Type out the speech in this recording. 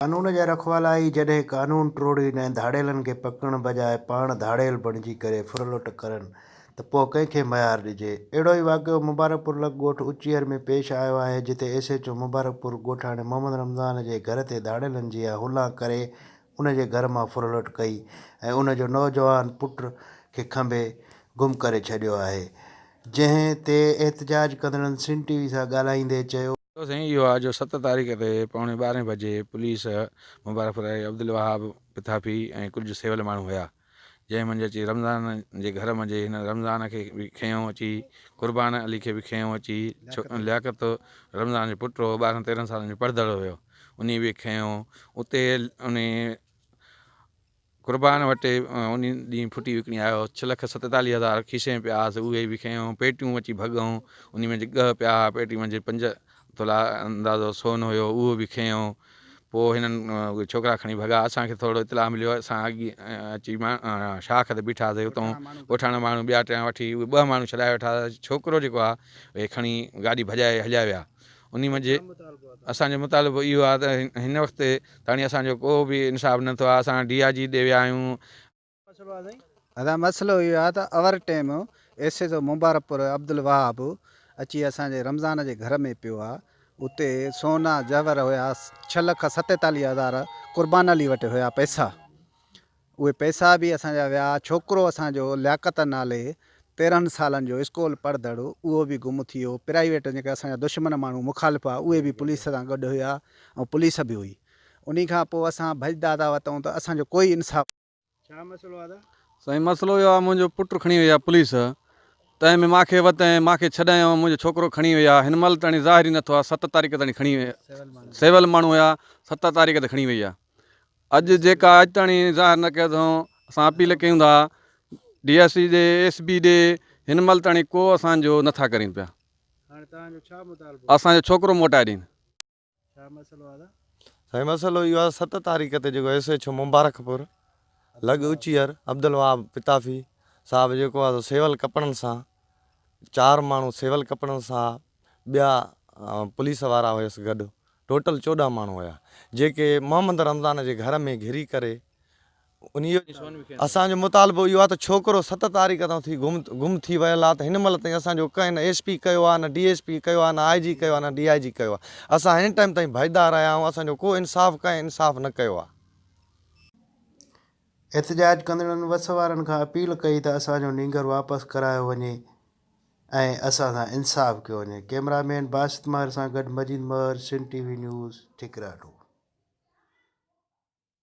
قانون جا رکوالا ئي جڏهن قانون ٽوڙين ۽ ڌاڙيلن کي پڪڙڻ بجاء پاڻ ڌاڙيل بڻجي ڪري ڦرلٽ ڪرن ته پوء ڪنهن کي ميار ڏجي. اهڙو ئي واقعو مبارڪپور لڳ ڳوٺ اچيهر ۾ پيش آيو آهي جتي ايس ايڇ او مبارڪپور ڳوٺاڻي محمد رمضان جي گهر تي ڌاڙيلن جيان هلان ڪري ان جي گهر مان ڦرلٽ ڪئي ۽ ان جو نوجوان پٽ کي کنڀي گم ڪري ڇڏيو آهي جنهن تي احتجاج ڪندڙن سنڌ ٽي وي سان ڳالهائيندي چيو. سائين اهو آ جو ست تاريخ تي پوڻي ٻارهين بجي پوليس مبارڪپور واري عبدالوهاب پتافي ۽ ڪجهه سول ماڻهو هيا جنهن منجهه اچي رمضان جي گهر منجهه هن رمضان کي به کنيو اچي قربان علي کي به کنيو اچي لياقت رمضان جو پٽ هو ٻارهن تيرهن سالن جو پڙهندڙ هيو انهي به کنيو اتي انهي قربان وٽ انهي ڏينهن ڦٽي وڪڻي آيو هوس. ڇهه لک 47 هزار کيسي ۾ پيا هئس، اهي به کنيو. پيٽيون اچي ڀڳئون، انهي منجهه ڳهه پيا هئا، پيٽي منجهه پنج تولا اندازو سون هيو، اهو به کنيو. پوء هنن اهي ڇوڪرا کڻي ڀڳا. اسان کي ٿورڙو اطلاع مليو، اسان اڳي اچي شاخ تي بيٺاسين. اتان ڳوٺاڻا ماڻهو ٻيا ٽيان وٺي اهي ٻه ماڻهو ڇڏائي ويٺا. ڇوڪرو جيڪو آهي، اهي کڻي گاڏي ڀڄائي هليا ويا. انهي منجهه اسان جو مطالبو اهو آهي ته هن وقت تاڻي اسان جو ڪو به انصاف نه ٿيو آهي اسان ڊي I جي ڏي ويا آهيون. ادا مسئلو اهو آهي ته over time S H O Mubarakpur Abdul Wahab اچي اسان جي رمضان جي گهر ۾ پيو آهي اتي سونا زيور هيا ڇهه لک 47 هزار قربان علي وٽ هيا پئسا اهي پئسا به اسان جا ويا، ڇوڪرو اسان جو لياقت نالي 13 سالن جو اسڪول پڙهندڙ اهو به گم ٿي ويو، پرائيويٽ جيڪي اسان جا دشمن ماڻهو مخالف هئا اهي به پوليس سان گڏ هيا ۽ پوليس به هئي، انهي کان پوء اسان ڀڄندا ٿا وتون ته اسان جو ڪوئي انصاف. ڇا مسئلو آ ادا؟ سائين مسئلو اهو آ منهنجو پٽ کڻي وئي آ پوليس تنهن ۾ مانکي وتين مانکي ڇڏايائون منهنجو ڇوڪرو کڻي وئي آ هن مهل تاڻي ظاهر ئي نه ٿيو آ ست تاريخ تاڻي کڻي وئي سول ماڻهو هيا ست تاريخ تي کڻي وئي آ. اڄ جيڪا اڄ تاڻي ظاهر نه ڪيو اٿئون اسان اپيل ڪيون ٿا ڊي ايس سي ڏي ايس بي ڏي هن مهل تاڻي ڪو اسان جو نٿا ڪرين پيا اسان جو ڇوڪرو موٽائي ڏين. سائين مسئلو اهو آهي ست تاريخ تي جيڪو ايس ايڇ او مبارڪپور لڳ اچيهر عبدالوهاب پتافي صاحب جيڪو آهي سو سيول ڪپڙن سان چار ماڻهو سيول ڪپڙن سان ٻيا پوليس وارا هيس گڏ ٽوٽل 14 ماڻهو هيا جيڪي محمد رمضان جي گهر ۾ گهري ڪري انهي اسان جو مطالبو اهو آهي ته ڇوڪرو ست تاريخ تان ٿي گم گم ٿي ويل آهي ته هن مهل تائين اسان جو ڪنهن نه ايس پي ڪيو آهي نه ڊي ايس پي ڪيو آهي نه آء جي ڪيو آهي نه ڊي I جي ڪيو آهي اسان هن ٽائيم تائين ڀڄندا رهيا آهيون اسان جو ڪو انصاف ڪنهن انصاف نه ڪيو آهي. احتجاج ڪندڙن وس وارن کان اپيل ڪئي ته اسان جو نينگر واپس ڪرايو وڃي ۽ اسان سان انصاف ڪيو وڃي ڪئميرا مين باسط مهر سان گڏ Majeed Mehar Sindh T V news Thikarato.